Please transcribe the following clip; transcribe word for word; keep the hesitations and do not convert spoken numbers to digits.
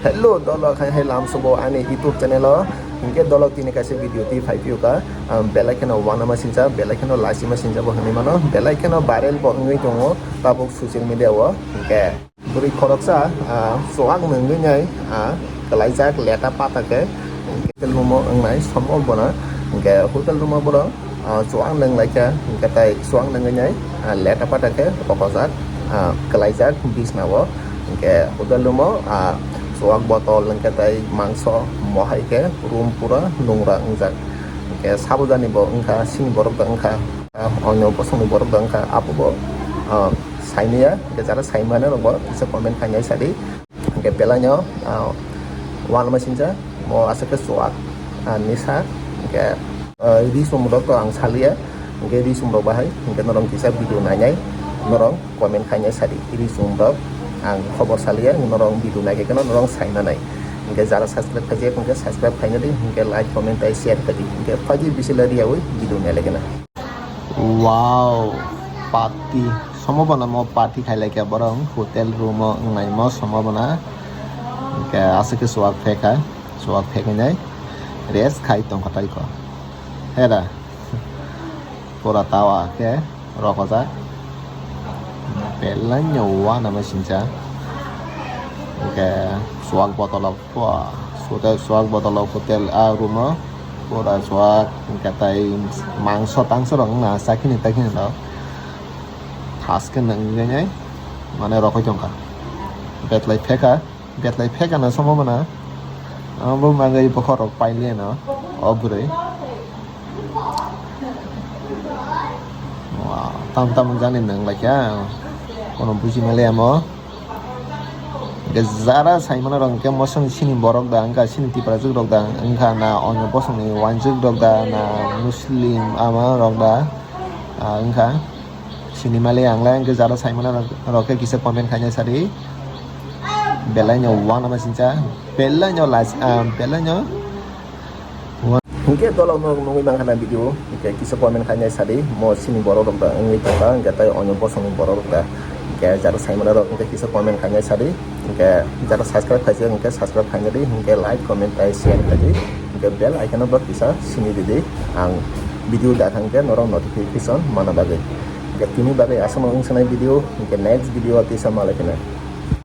Hello dolok, hai hai lamsobo ani YouTube channel o. Hinkhe dolok tini kaisa video twi phai phiyokha. Belai kheno uanama sincha, belai kheno lasima sincha bo hinwi mano, belai kheno viral bo wngwi tongo tabuk social media o. Hinkhe bwrwi khoroksa, ah, chuak nungwi nai, ah, kwlaijak leta pata khe, hinkhe hotel room o wngnai somo bono, hinkhe hotel room o borok, ah, chuak nung laikha, hinkhe tai chuak nungwi nai, ah, leta pata khe rokojak, ah, kwlaijak bisna o, hinkhe hotel room o, ah, chuak botol hinkhe tai mangso mohai khe room pura nungra wngjak, hinkhe sabujani bo wngkha, sini borok da wngkha, ah, onyo bosongni borok da wngkha, abo bo, ah, saimaya, hinkhe jara saimani rokbo kisa comment khainai sadi. Hinkhe belaino, ah, uanama sincha, mo aswk khe chuak, ah, nisa, hinkhe, ah, ri chumrok to ang salia, hinkhe ri chumrok bahai, hinkhe norok kisa video nainai, norok comment khainai sadi, ri chumrok ang khobor salia, norok video naikhe kheno norok saimanai. Hinkhe jara subscribe khaijak, hinkhe subscribe khainadi, hinkhe like, comment tei share khaidi, hinkhe phaidi bisila riyaui video nailai kheno. Wow, party. Somo bono mo party khai laikha borok hotel room o wngnai mo somo bono. Hinkhe aswk khe chuak phekha, chuak pheknai rest khai tongkha taiko. Hera. Pura tawa khe rokojak. Belaino uanama sincha. Hinkhe chuak botolok. Wah, hotel chuak botolok hotel a room o pura chuak hinkhe tai mangso tangso rok wngna chakini takini rok thaske nungwi nai mane rokoi tongkha. Betlai phekha, betlai phekha na somo mana abo mangai bokhorok pailiano o bwrwi. Wah, tam tam jani nung laikha, kono buji male amo. Hingke jara saimano rok hingke mosong sini borok da wngkha, sini tiprajwk rok da wngkha, na onyo bosongni wanjwk rok da, na muslim ama rok da, ah, wngkha. Sini mali ang le hingke jara saimano rok, rok khe kisa comment khaina sadi. Belai no uanama sincha, belai no laj-, ah, belai no. Hinkhe dolok no nugwi mankha na video, hinkhe kisa comment khainai sadi, mo sini borok rok da wngwi tongkha, hinkhe tai onyo bosongni borok rok da, hinkhe jara saimano rok hinkhe kisa comment khainai sadi, hinkhe jara subscribe khaijak hinkhe subscribe khainadi, hinkhe like, comment tei share khaidi, hinkhe bell icon no bo kisa sini didi, ang video da thangkhe norok notification mana bagwi. Hinkhe tini bagwi aswkno wng sanai video, hinkhe next video o tisa malai kheno.